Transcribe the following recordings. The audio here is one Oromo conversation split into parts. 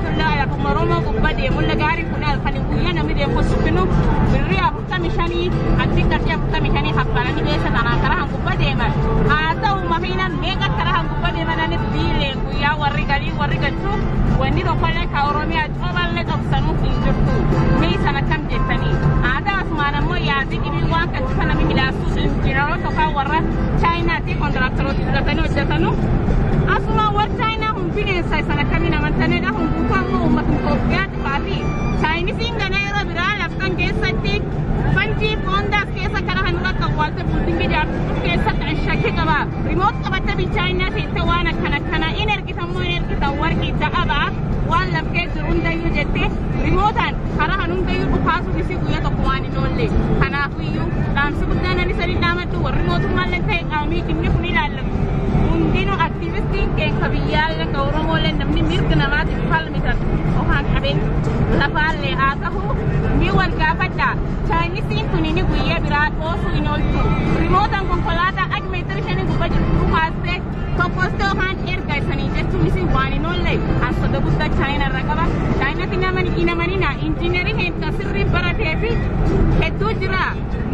deemtullee, lafuma Oromoo gubbaa deemullee, gaarii kun halkan guyyaa namni deemu sukkinu birrii 45, achi qarshii 45 kaffalanii beessa tanaan karaa han gubbaa deeman. Haa ta'u, makiinaan meeqa karaa han gubbaa deeman anis biileen guyyaa warri galii warri galchuu wanni tokkollee ka Oromiyaa coballee qabsanuu hin jirtu. Mee sana akkam jettanii? Haa ta'u, asumaan ammoo yaadii dhibii waan kan cufa namni midhaasuu injiinaroota yookaan warra Chaayinaatti kontiraaktaroota fudhatanii hojjetanu. Asuma warra Chaayinaa hun bineensa, isaan akkamiin amantanidha? Hun guutuu ammoo uummata Itoophiyaa cufaa fi Chaayinisiin gana yeroo biraa laftan keessatti fanjii foondaas keessa karaa kan irratti awwaalte building ijaartu keessatti an shakkii qaba. Remote qabatte bilchaayinaa teessee waan akkana akkana in ergitammoo in ergitan, warqii da'abaa waan lafkee jiru hundayyuu jette rimootaan karaa kan hundayyuu dhukaasuuf isii guyyaa tokko waan hin oolle. Kanaafiyyuu dhaamsi guddaan ani sanii dhaamadhu, warri mootummaallee ta'e qaamii dhimmi kun ilaallatu hundinuu, aktiivistiin keenya biyyaallee ka Oromoolee, namni mirga namaatiif falmitan yookaan qabeenya lafaallee haa ta'u, ni wal gaafadha. Chaayinisiin tuni guyyaa biraa dhoosuu hin ooltu. Rimootaan konkolaataa akka meetira 5 gubbaa jirtu dhukaastee tokkostee yookaan erga isanii jechuun isin waan hin oolle. An soda guddaa Chaayina irra qaba. Chaayinatti namani hin amanina. Injiinarii hedduu sirrii baratee fi hedduu jira.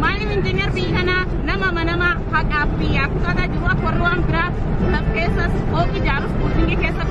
Maaliif injiinar biyya kanaa nama amanamaa haqaaf biyyaa kutataa jiru akka warri waan biraa laf keessas fooqi ijaarus building keessa